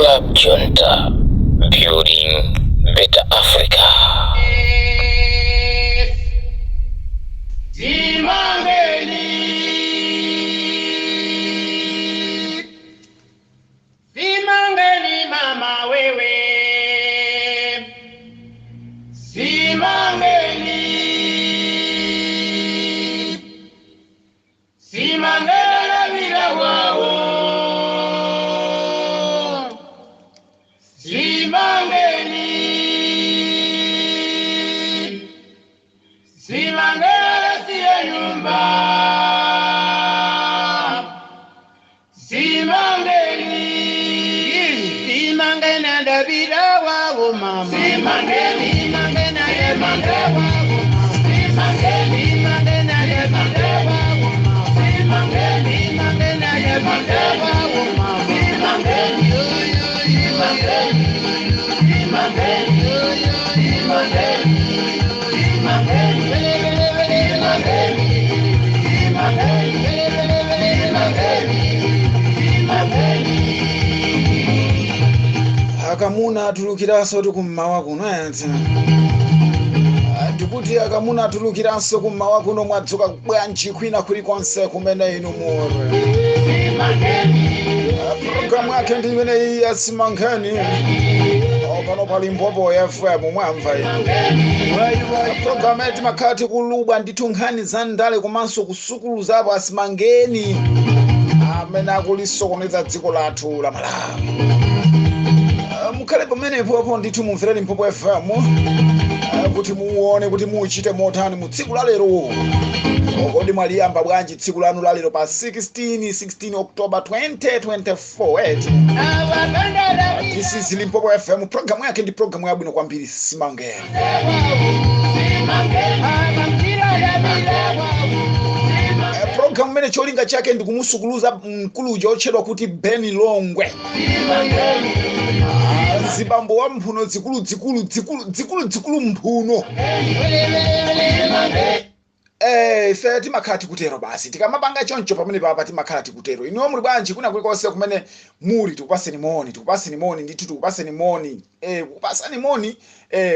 Club Junta, building better Africa. Simangeni, simangeni mama wewe, simangeni, simangela bila wao, simangeni, simangela siye nyumba, simangeni, simangena dabila wao mama, simangeni, simangena dabila wao mama, simangeni, simangena dabila wao mama, simangeni, simangena dabila wao mama, simangeni, simangeni, simangeni, simangeni, simangeni, simangeni, simangeni, simangeni, simangeni. Akamuna atulukiranso tikummawa kuno eti. Ndikuti akamuna atulukiranso kummawa kuno. Mwadzuka bwanji kwina kulikonse kumene inu muli? Programu yake ndi imeneyi yaSimankheni pano pa Limpopo FM. Mwamva iyi programu yati timakhala tikulubwa ndithu nkhani za ndale komanso kusukuluzapo asimangeni amene akulisokoneza dziko lathu la Malawi. Mukhale pamenepopo ndithu, mumvere Limpopo FM kuti muone kuti muchite motani mu tsiku la lero. Kodi mwaliyamba bwanji tsiku lanu la lero pa 16 16 October 2024 eti? This is Limpopo FM. Programu yake ndi programu yabwino kwambiri, Simangeni. Programu imene cholinga chake ndi kumusukuluza mkuluja otchedwa kuti Beni Longwe, zibambo wa mphuno zikulu zikulu zikulu zikulu zikulu mphuno. Ife timakhala tikutero basi, tikamapanga choncho pamene papa timakhala tikutero. Inuyo muli bwanji kuna kulikonse kumene muli? Tikupaseni moni, tikupaseni moni ndithu, tikupaseni moni, kupasani moni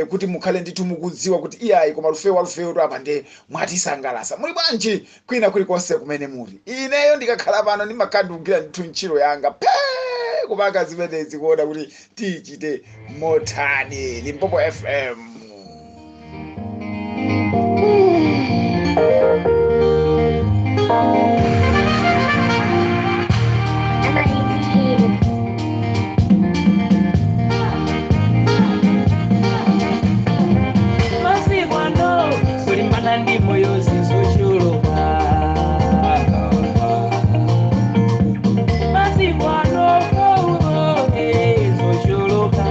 kuti mukhale ndithu mukudziwa kuti iyayi, koma lufeyo wa lufeyo tu apa nde mwatisangalasa. Muli bwanji kwina kulikonse kumene muli? Ineyo ndikakhala pano ndimakhala ndikugwira ndithu ntchito yanga pe kupanga zimenezi, kuona kuti tichite motani. Limpopo FM. Masiku ano kulimbana ndi moyo zizochuluka. Masiku ano zochuluka.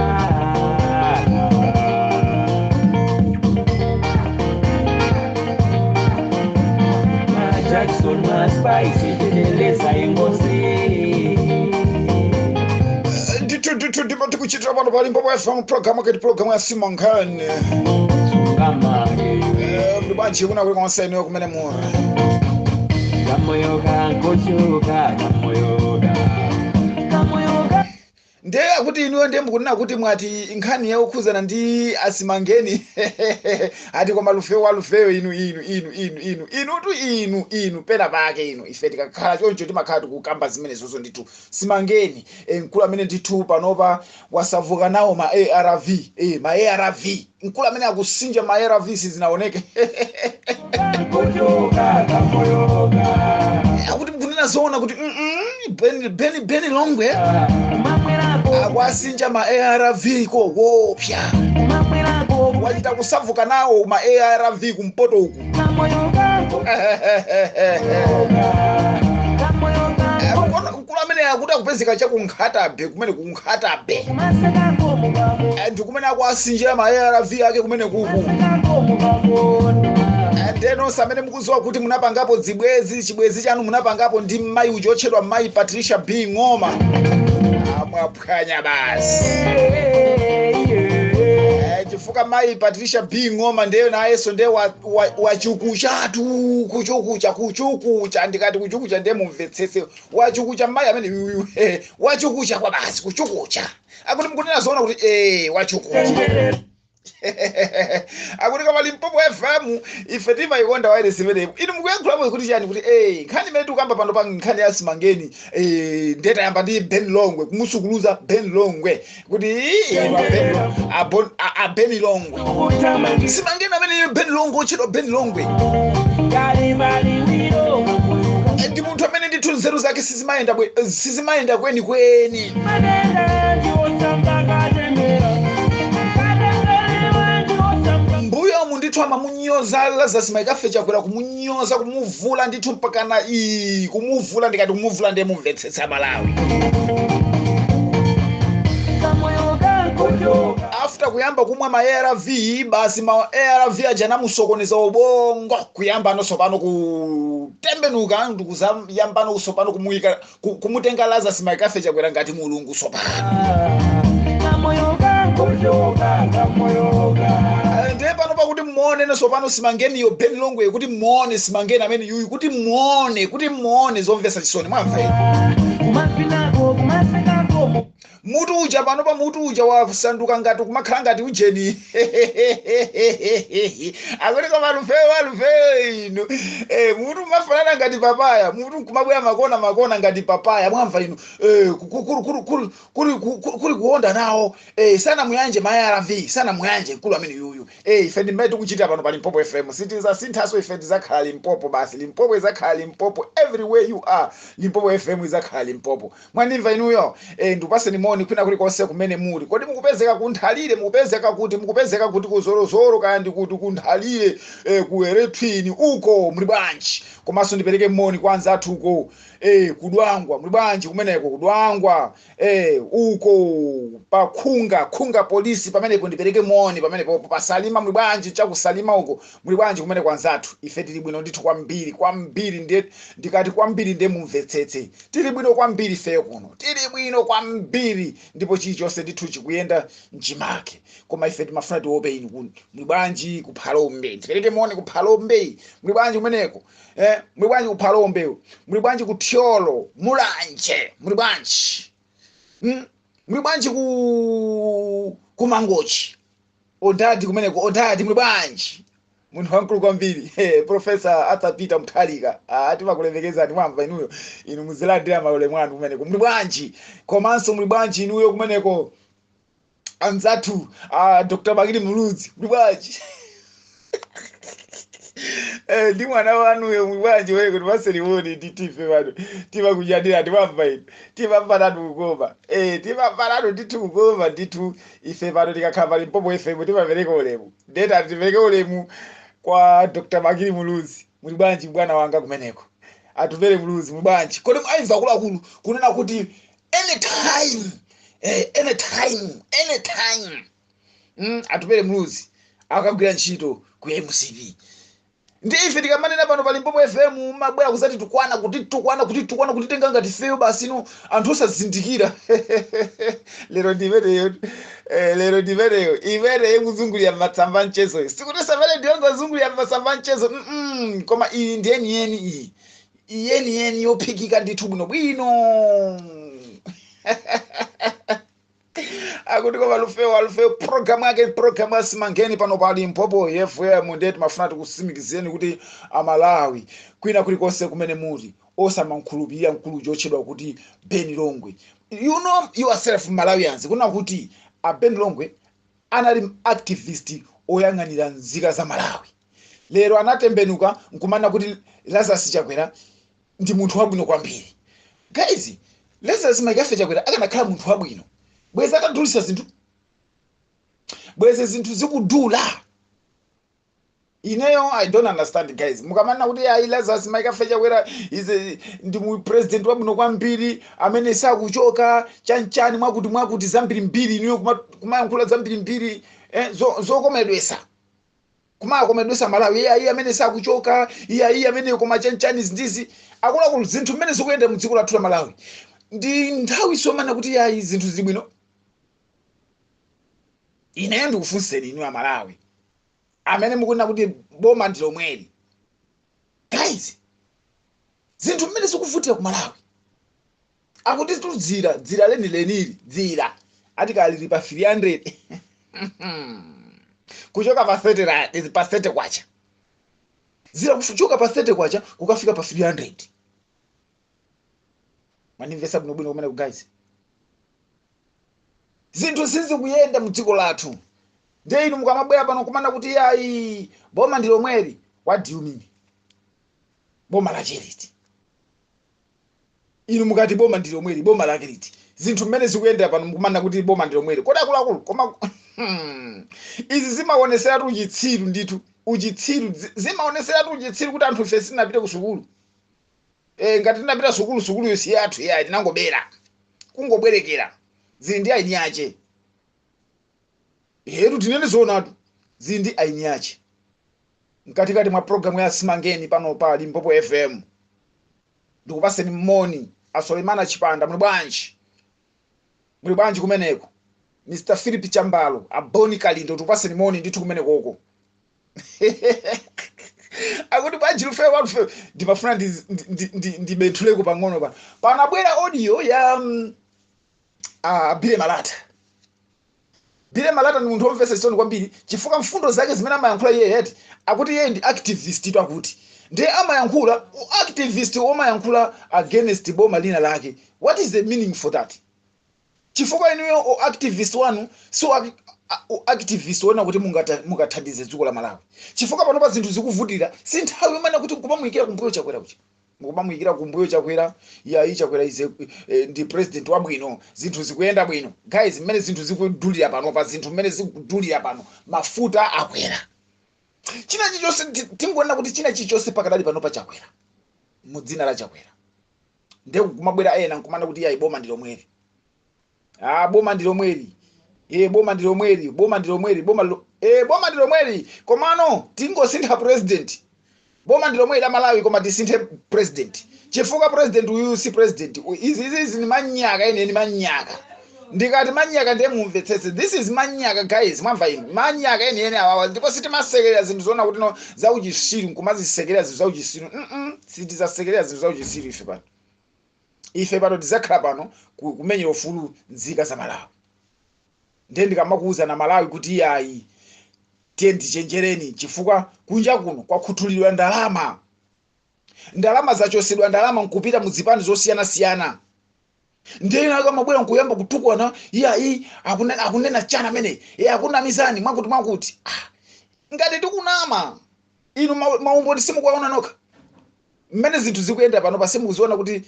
Ma Jackson, ma Spice, teteleza ingozi. Ndithu ndithu, ndipo tikuchitira pano pa Limpopo FM, programu kati programu ya Simankhani. Sungamake iwe. Muli bwanji kuna kulikonse inuyo kumene muli? Kamoyo kankochuka, kamoyoka, kamoyoka. Ndiye akuti inuyo ndiye mukunena kuti mwati nkhani yokhuzana ndi asimangeni ati, koma lufeyo wa lufeyo, inu inu inu inu inu inutu inu inu pena pake inu. Ife tikakhala choncho timakhala tikukamba zimenezozo ndithu. Simangeni, mkulu amene ndithu panopa wasavuka nawo ma ARV, ma ARV, mkulu amene akusinja ma ARV sizinaoneke. Kankochuka, kamoyoka. Akuti mukunena zoona kuti Beni Longwe Kumamwerako. akwasinja ma ARV kowopya. Kumamwerako. Wachita kusavuka nawo ma ARV kumpoto uku. Kamoyoka, kamoyoka. Mkulu amene akuti akupezeka chakunkhatabe kumene kunkhatabe. Kumasekako mukamo. Anthu kumene akuasinjira ma ARV ake kumene kuku. Kumasekako mukakona. Ndenonse amene mukudziwa kuti munapangapo zibwezi, chibwezi chanu munapangapo ndi mmayi uja otchedwa Mayi Patricia B Ng'oma, mwaphwanya basi. Chifukwa mayi Patricia B Ng'oma ndiye nayenso ndiye wachukuchatu, kuchukucha, kuchukucha. Ndikati kuchukucha ndiye mumvetsetse, wachukucha mayi amene yuyu, wachukucha kwa basi, kuchukucha. Akuti mukunena zoona kuti wachukucha. Akuti kama Limpopo FM ife timayikonda wairesi imeneyo. Inu mukuyankhulapo kuti chani? Kuti nkhani imene tikukamba pano pa nkhani ya Simangeni, ndiye tayamba ndi Ben Longwe, kumusukuluza Ben Longwe kuti a Ben Longwe, Simangeni amene Ben Longwe, otchedwa Ben Longwe, ndi munthu amene ndithu nzeru zake sizimayenda kwenikweni. Mbuyomu ndithu amamunyoza Lazarus McCarthy Chakwera, kumunyoza, kumuvula ndithu mpakana iyi kumuvula. Ndikati kumuvula ndiye mumvetsetsa, Malawi. After kuyamba kumwa ma ARV, basi ma ARV aja anamusokoneza ubongo, kuyamba tsopano kutembenuka ndikuzayambano tsopano kumuyika kumutenga Lazarus McCarthy Chakwera ngati mulungu tsopano. Ndiye pano pakuti muone tsopano Simangeniyo Ben Longwe, kuti muone Simangeni amene yuyu, kuti muone, kuti muone zomvetsa chisoni. Mwamva inu? Mutu uja pano pa mutu uja wasanduka ngati kumakhala ngati ujeni. Akuti koma lufeyo, alufeyo inu, mutu umafanana ngati papaya, mutu nkumabwera makona makona ngati papaya. Mwamva inu? Kuli kuonda nawo, sana muyanje ma ARV, sana muyanje mkulu amene yuyu. Ife ndi mmene tikuchita pano pa Limpopo FM. Sitizasinthaso, ife tizakhala Limpopo basi. Limpopo izakhala Limpopo everywhere you are. Limpopo FM izakhala Limpopo. Mwandimva inuyo? Ndipaseni moni kwina kulikonse kumene muli. Kodi mukupezeka kunthalire? Mukupezeka kuti? Mukupezeka kuti? Kuzorozoro kaya ndikuti kunthalire, ku Eretwini uko, muli bwanji? Komanso ndipereke moni kwa anzathu uko kudwangwa, muli bwanji kumeneko kudwangwa, uko pa Khunga, Khunga polisi pamenepo, ndipereke moni pamenepo. Pasalima muli bwanji? Chakusalima uko muli bwanji kumeneko anzathu? Ife tili bwino ndithu kwambiri kwambiri. Ndiye ndikati kwambiri ndiye mumvetsetse, tili bwino kwambiri ifeyo kuno, tili bwino kwambiri ndipo chilichonse ndithu chikuyenda mchimake. Koma ife timafuna tiope inu kuno muli bwanji. Kuphalombe ndipereke moni, kuphalombe muli bwanji kumeneko? Muli bwanji kuphalombe? Muli bwanji kuthyolo, Mulanje muli bwanji? Muli bwanji ku kumangochi odadi kumeneko, odadi muli bwanji? Munthu wamkulu kwambiri, Professor Arthur Peter Mutharika, timakulemekezani. Mwamva inuyo? Inu muzilandira maulemu anu kumeneko. Muli bwanji? Komanso muli bwanji inuyo kumeneko anzathu, Dr Bakili Muluzi, muli bwanji? Ndi mwana wanuyo muli bwanji wewe? Kuti paselimoni nditife pano timakunyadira. Timamva inu, timamvanatu kukoma, timamvanatu ndithu kukoma ndithu. Ife pano tikakhala pa Limpopo FM timapereka ulemu. Ndeta tipereke ulemu kwa Dr Bakili Muluzi. Muli bwanji bwana wanga kumeneko? Atupere Muluzi muli bwanji? Kodi aimva akuluakulu kunena kuti anytime, anytime, anytime, Atupere Muluzi akagwira ntchito ku MCP. Ndi ife tikamanena pano pa Limpopo FM mabwera kuzati tukwana, kuti tukwana, kuti tukwana, kutitenga ngati feyo basi inu anthu osazindikira. Lero ndimeneyo, lero ndimeneyo imeneyo kuzungulira matsamba mchezo. Sikuti samene ndiyongozungulira matsamba mchezo, Koma iyi ndiyeniyeni, iyi iyeniyeni yophikika ndithu bwinobwino. Akuti koma lufeyo, alufeyo, programu yake programu yasimangeni pano pa Limpopo FM. Ndiye timafuna tikusimikizeni kuti Amalawi kwina kulikonse kumene muli, osamankhulupirira mkulu chotchedwa kuti Ben Longwe. You know yourself, Malawians, kuna kuti a Ben Longwe anali activist oyang'anira nzika za Malawi. Lero anatembenuka nkumana kuti Lazarus Chakwera ndi munthu wabwino kwambiri. Guys, Lazarus McCarthy Chakwera akanakhala munthu wabwino, bwezi akadulisa zinthu, bwezi zinthu zikudula. Ineyo I don't understand, guys. Mukamanena kuti ayi, Lazarus McCarthy Chakwera ndi mu president wabwino kwambiri amene sakuchoka chanchani, mwakuti mwakuti zambirimbiri, inuyo kumayankhula zambirimbiri, zokomedwesa, kumakomedwesa Malawi. Iye ayi, amene sakuchoka, iye ayi, amene koma chanchani ndizi. Akuluakulu, zinthu mmene zikuyenda mu dziko lathu la Malawi, ndi nthawi somana kuti ayi, zinthu zili bwino. Ineyo ndikufunseni inu Amalawi amene mukunena kuti boma ndi lomweli. Guys, zinthu mmene zikuvutira ku Malawi, akuti tudzira dzira lenilenili, dzira ati kalili pa 300 kuchoka pa 30 pa 30 kwacha. Zira kuchoka pa 30 kwacha kukafika pa 300. Manimvesa bwinobwino kumene, guys? Zinthu sizikuyenda mu dziko lathu. Ndiye inu mukamabwera pano kumana kuti yayi, boma ndi lomweli, what do you mean? Boma lake liti? Inu mukati boma ndi lomweli, boma lake liti? Zinthu mmene zikuyendera pano, mukumana kuti boma ndi lomweli. Kodi akuluakulu, koma izi zimaoneseratu uchitsiru ndithu, uchitsiru. Zimaoneseratu uchitsiru kuti anthu ife sitinapite ku sukulu. Ngati tinapita sukulu, sukuluyo si yathu yayi, tinangobera, kungobwerekera. Zili ndi aini ache. Hetu, tinene zoonatu, zili ndi aini ache. Mkatikati mwa programu ya Simangeni pano pa Limpopo FM, ndikupaseni mmoni. Asolemana Chipanda, muli bwanji? Muli bwanji kumeneko? Mr Philip Chambalo, Aboni Kalindo, tikupaseni moni ndithu kumenekoko. Akuti bwanji Lufeyo wa Lufeyo? Ndimafuna ndibenthuleko pang'ono pano. Panabwera audio ya Billy Malata. Billy Malata ni munthu womvetsa chisoni kwambiri, chifukwa mfundo zake zimene amayankhula iye yeti akuti iye ndi activist tu, akuti ndiye amayankhula activist omayankhula against boma lina lake. What is the meaning for that? Chifukwa inuyo o activist wanu si o activist wona kuti mungathandize dziko la Malawi, chifukwa panopa zinthu zikuvutira, si nthawi imene kuti nkumamuyikira kumbuyo Chakwera kucha, mukumamuyikira kumbuyo Chakwera. Yayi, Chakwera ize ndi president wabwino, zinthu zikuyenda bwino. Guys, mmene zinthu zikudulira panopa, zinthu mmene zikudulira pano, mafuta akwera, china chilichonse, tingoona kuti china chilichonse pakadali panopa chakwera mu dzina la Chakwera. Ndiye kumabwera ena nkumana kuti yayi, boma ndi lomweli. Ah, boma ndi lomweli. Boma ndi lomweli, boma ndi lomweli, boma ndi lomweli, komano tingosintha president. Boma ndi lomweli la Malawi, koma tisinthe president, chifukwa president uyu si president. Izi ni manyaka ene, ni manyaka. Ndikati manyaka ndiye mumvetsetse, this is manyaka, guys. Mwamva inu? Manyaka ene ene awawa. Ndipo sitimasekerera zinthu zoona kuti no zauchisiru, nkumazisekerera zinthu zauchisiru. Sitizasekerera zinthu zauchisiru ife pano. Ife pano tidzakhala pano kumenyera ufulu nzika za Malawi. Ndiye ndikamakuwuza na Malawi kuti iyayi, tiye ndichenjereni, chifukwa kunja kuno kwakhuthulidwa ndalama, ndalama zachosedwa, ndalama nkupita muzipani zosiyanasiyana. Ndiye ina akamabwera nkuyamba kutukwana, iyayi, akunena, akunena chana amene iye akunamizani mwakuti mwakuti. Ah, ngati tikunama, inu maumboni simukuwaona nokha mmene zinthu zikuyenda pano? Pasimukuziona kuti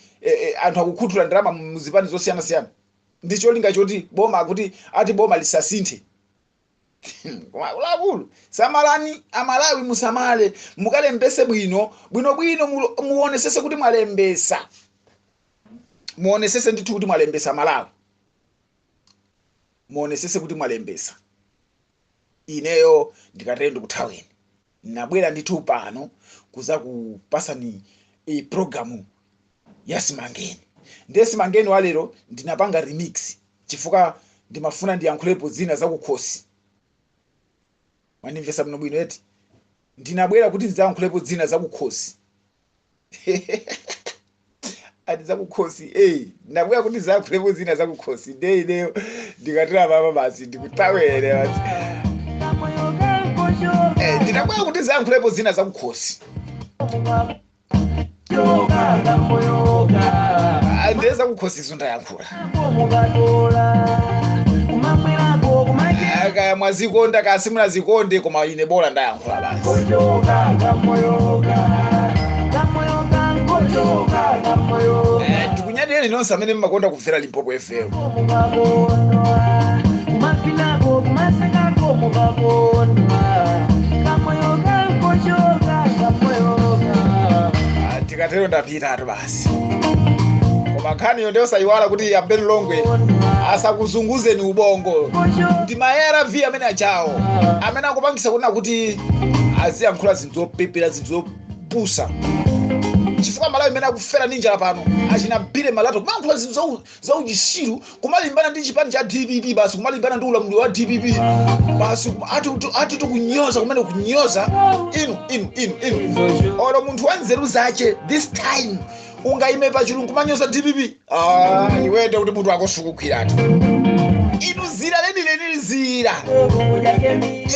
anthu akukhuthula ndalama muzipani zosiyanasiyana ndi cholinga choti boma, akuti ati boma lisasinthe? Koma akuluakulu, samalani. Amalawi, musamale, mukalembese bwino bwinobwino, muonesese kuti mwalembesa, muonesese ndithu kuti mwalembesa. Malawi, muonesese kuti mwalembesa. Ineyo ndikatero ndikuthaweni. Nabwera ndithu pano kuza kupasani programu ya Simangeni. Ndiye Simangeni wa lero ndinapanga remix, chifukwa ndimafuna ndiyankhulepo zina zakukhosi. Mwandimvesa bwino bwino eti? Ndinabwera kuti ndidzayankhulepo zina zakukhosi. Ati zakukhosi? Ndinabwera kuti ndidzayankhulepo zina zakukhosi. Ndiye ineyo ndikatera papa basi, ndikutawere basi. Ndinabwera kuti ndidzayankhulepo zina zakukhosi. Ah, ndiye zakukhosizo ndayankhula. Ah, kaya mwazikonda kasi munazikonde, koma ine bola ndayankhula basi. Ndikunyadireni nonse amene mmakonda kumvera Limpopo FM. Kumafinako kumasekako mukakondwa kamoyo kankochoka kamoyoka. Ah, tikatero ndapitatu basi, koma nkhaniyo ndiyosayiwala kuti a Ben Longwe asakuzunguzeni ubongo. Ndi ma ARV amene achawo amene akupangisa kunena kuti aziyankhula zinthu zopepera, zinthu zopusa. Chifukwa Malawi imene akufera ndi njala pano, achina Billy Malata kumayankhula zinthu zauchisiru, kumalimbana ndi chipani cha DPP basi, kumalimbana ndi ulamuliro wa DPP basi, ati tikunyoza kumene kunyoza. Inu, inu, inu, inu, olo munthu wa nzeru zache this time ungaime pachulu kumanyoza DPP? Ah, iwende kuti munthu akosukugwiratu. Inu, zira lenileni, zira.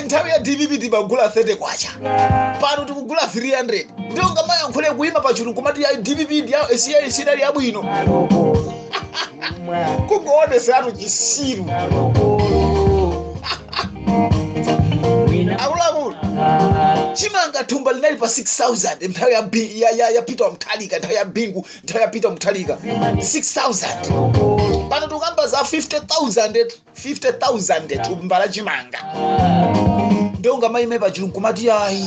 Nthawi ya DPP timagula 30 kwacha, pano tikugula 300. Ndiyo ngamayankhule kuima pachulu kumati ya DPP sinali yabwino, kungoonetseratu chisiru. Akuluakulu, chimanga thumba linali pa 6000 nthawi ya Peter Mutharika, nthawi ya Bingu, nthawi ya Peter Mutharika, 6000. Pano tikamba za 50,000, 50,000 thumba la chimanga. Ndiyo ngamayime pachulu kumati ayi,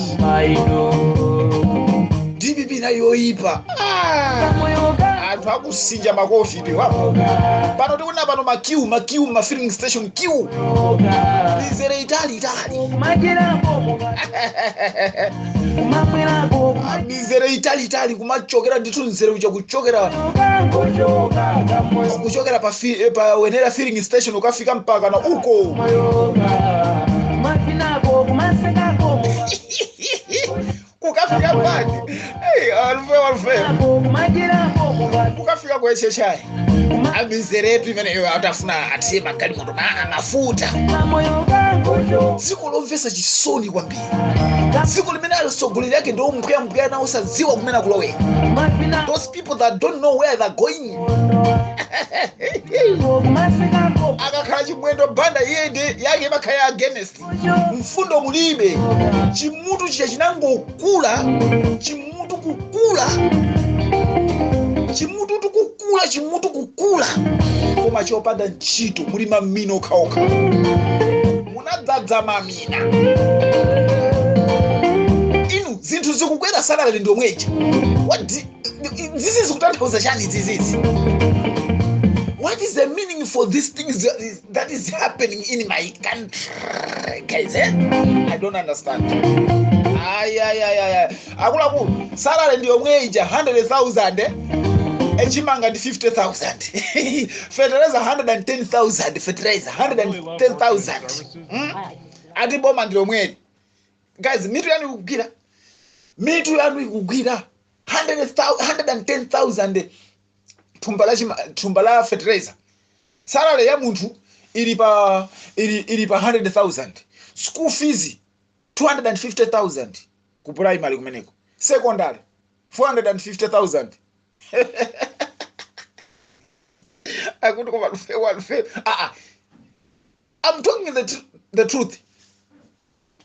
DPP nayo yoyipa. Ah, anthu akusinja makofi piwapo. Pano tikuona pano ma queue, ma queue, ma filling station queue, mizere itali itali. Ah, mizere itali itali, kumachokera ndithu mzere uja kuchokera pa Wenera filling station ukafika mpaka na uko, kukafika pati. Hey, alufe alufe, kukafika kuHHI, amizeretu imeneyo atafuna atiye magalimoto mafuta. Dziko lomvetsa chisoni kwambiri, dziko limene atsogoleri ake ndi omphweyamphweya nawo, osadziwa kumene akulowera, those people that don't know where they're going. Akakhala Chimwendo Banda, iye ndi yake imakhala against mfundo mulibe. Chimutu chija chinangokula, chimutu kukula, chimutu tikukula, chimutu kukula, koma chopanda ntchito. Muli mamina okhaokha, munadzadza mamina inu. Zinthu zikukwera, salary ndi omweja. What zizi zikutanthauza chani zizizi? What is the meaning for these things that is happening in my country, guys, eh? I don't understand. Ayayayaya, akuluakulu, salary ndi yomwe ija 100,000, eh? Echimanga ndi 50,000, fertilizer 110,000, fertilizer 110,000. Ati boma ndi lomweli. Guys, mitu yanu ikugwira? Mitu yanu ikugwira? 110,000 thumba la fertilizer, salary ya munthu ili pa 100,000, school fees 250,000 ku primary kumeneko, secondary 450,000. Akuti koma lufe walufe. Ah ah, I'm talking the truth.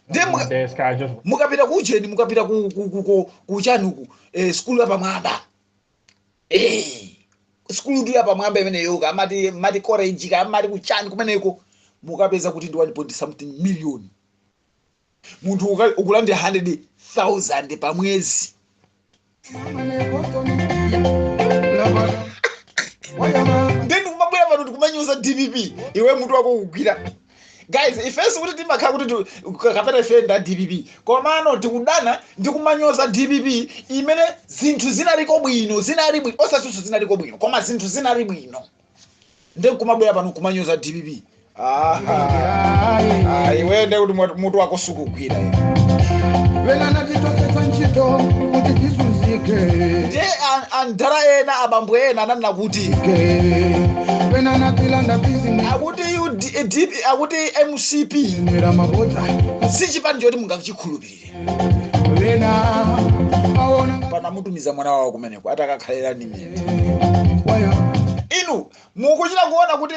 Ndiye This guy just mukapita kucheni, mukapita ku chani uku, skulu yapamwamba, skulu tu yapamwamba imeneyo, kamati mati college, kamati kuchani kumeneko, mukapeza kuti ndi 1 point something million. Munthu ukulandira 100,000 pa mwezi. Then kumabwera pano tikumanyoza DPP. Iwe, mutu wako kugwira? Guys, ifenso kuti timakhala kuti kapena ife nda DPP, komano tikudana ndi kumanyoza DPP imene zinthu zinaliko bwino, zinali bwino, osatinso zinaliko bwino, koma zinthu zinali bwino. Ndi kumabwera pano kumanyoza DPP. Aha, iwe nde kuti mutu wako sukugwira iwe. Vena natitoketsa ntchito kuti tizunzike. Ndiye andala ena, abambo ena ananena kuti Vena natilanda bizinesi. Akuti UD, akuti MCP nera mabodza. Si chipani choti mungachikhulupirire. Vena aona. Pano amutumiza mwana wawo kumeneko atakakhalira ni mene. Waya. Inu mukuchita kuona kuti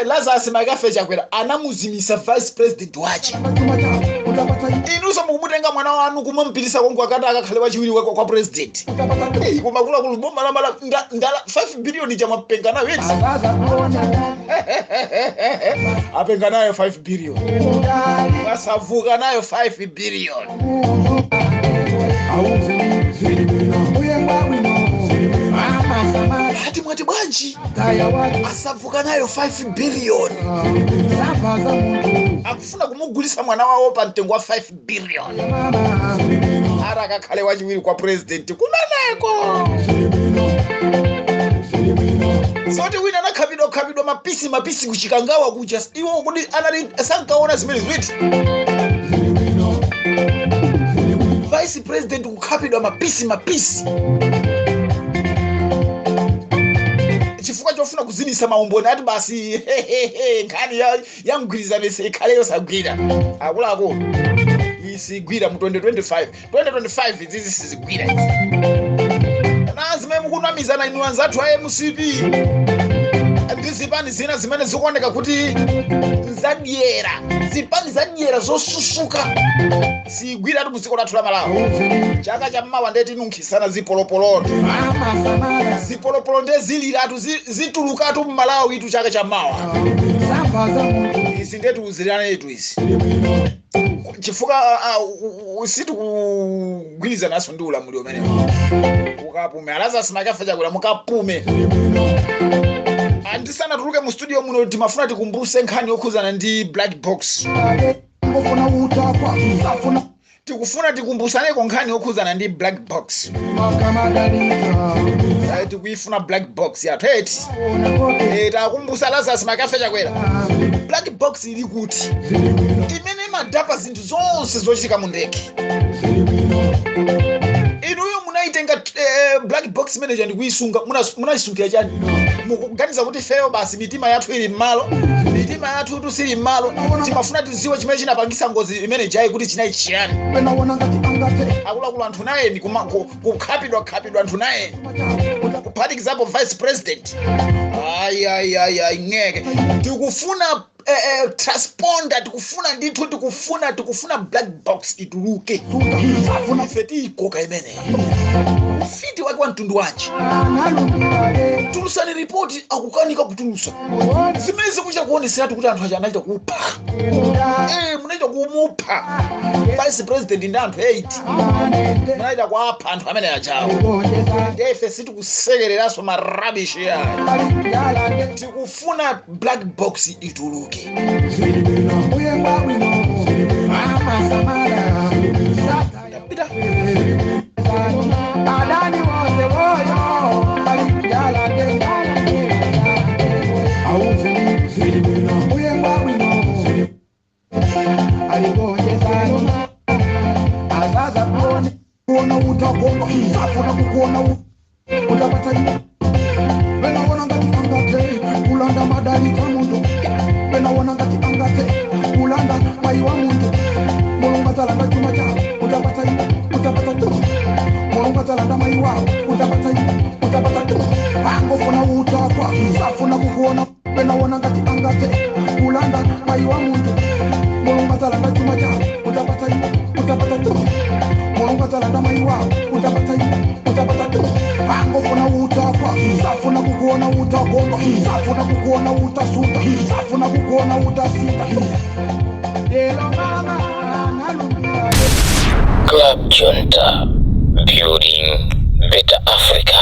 Lazarus McCarthy Chakwera anamuzimisa vice president wache. Chuma cha utapata. Inunso mukumutenga mwana wanu kumamupitisa kongo akati akakhale wachiwiri kwa president. Utapata. Eh, kumakuluakulu, boma lamala ndala 5 billion chamwapenga nayo eti. Akaza kuona. Apenga nayo 5 billion, wasavuka nayo 5 billion. Auze zili bwino uye ngwabwino amasamala. Ati mwati bwanji? Kaya watu. Asavuka nayo 5 billion. Samba za munthu. Akufuna kumugulisa mwana wawo pa mtengo wa 5 billion. Mama. Ara akakhale wachiwiri kwa president kumeneko. Soti wina anakhapidwa khapidwa mapisi mapisi kuchikangawa kucha, iwo kuti anali sankaona zimene zwiti? Vice president kukhapidwa mapisi mapisi chifukwa chofuna kuzinisa maumboni, ati basi nkhani ya mgwirizano ikhale yosagwira. Akuluakulu, isigwira mu 2025. 2025 izizi sizigwira izi na zimene mukunamizana inu anzathu a MCP ndi zipani zina zimene zikuoneka kuti zadyera, zipani zadyera zosusuka, sigwiratu mu dziko lathu la Malawi. Chaka chammawa ndeti nunkhisana zipolopoloto. Mama samala. Zipolopolo nde ziliratu, zitulukatu mmalawi itu chaka chammawa. Samba za munthu. Izi ndetiuziranetu izi chifukwa sitikugwirizanaso ndi ulamuliro umenewo. Ukapume Alazarus Makafa Chakwera, mukapume. Andisanatuluke mu studio muno, timafuna tikumbuse nkhani yokhuzana ndi black box. Ngofuna utakwa safuna. Tikufuna tikumbusaneko nkhani yokhuzana ndi black box. Makamadalika. Tikuifuna black box yathu eti. Ona kote. Takumbusa Lazarus Makafa Chakwera, black box ili kuti, imene imadapa zinthu zonse zochitika mu ndege? Inuyo munaitenga black box manager ndikuisunga, munayisungira chani? Mukuganiza kuti feyo basi mitima yathu ili mmalo? Mitima yathu tusili mmalo. Timafuna tiziwe chimene chinapangisa ngozi imene jayi kuti chinayi chiyani. Penaona ngati angate. Akuluakulu, anthu nayeni kukhapidwa khapidwa, anthu nayeni kuphatikizapo vice president. Ayi, ayi, ayi, ayi, ngeke. Tikufuna transponder, tikufuna ndithu, tikufuna black box ituluke. Safuna. Ife tiyikoka imeneyi. Ufiti wake wa mtundu wanji? Analumbira. Tulusani ripoti, akukanika kutulusa. Zimene zikuchita kuoneseratu kuti anthu aja anachita kupha. Munaita kumupha vice president ndi anthu 8, munaita kuapha anthu amene ajawo. Ndefe sitikusekereranso ma rubbish ya. Tikufuna black box ituluke. Uye bwino mama samala. Pita. Adani wose woyo bali. Auze uye bwino aligonjezani azaza kuone kuona utagonga safuna kukuona utapata. Penaona ngati angate kulanda madalika muntu. Penaona ngati angate kulanda mai wa muntu. Mulungu atalanda chuma chao, utapata, utapata tu. Mulungu atalanda mai wao, utapata, utapata tu. Angofuna utakwa safuna kukuona. Penaona ngati angate kulanda mai wa muntu. Mulungu atalanda chuma chao, utapata, utapata tu. Mulungu atalanda mai wao, utapata, utapata tu. Angofuna utakwa safuna kukuona utagonga safuna kukuona utasuta safuna kukuona utasita. Lelo mama analumbira. Club Junta, building better Africa.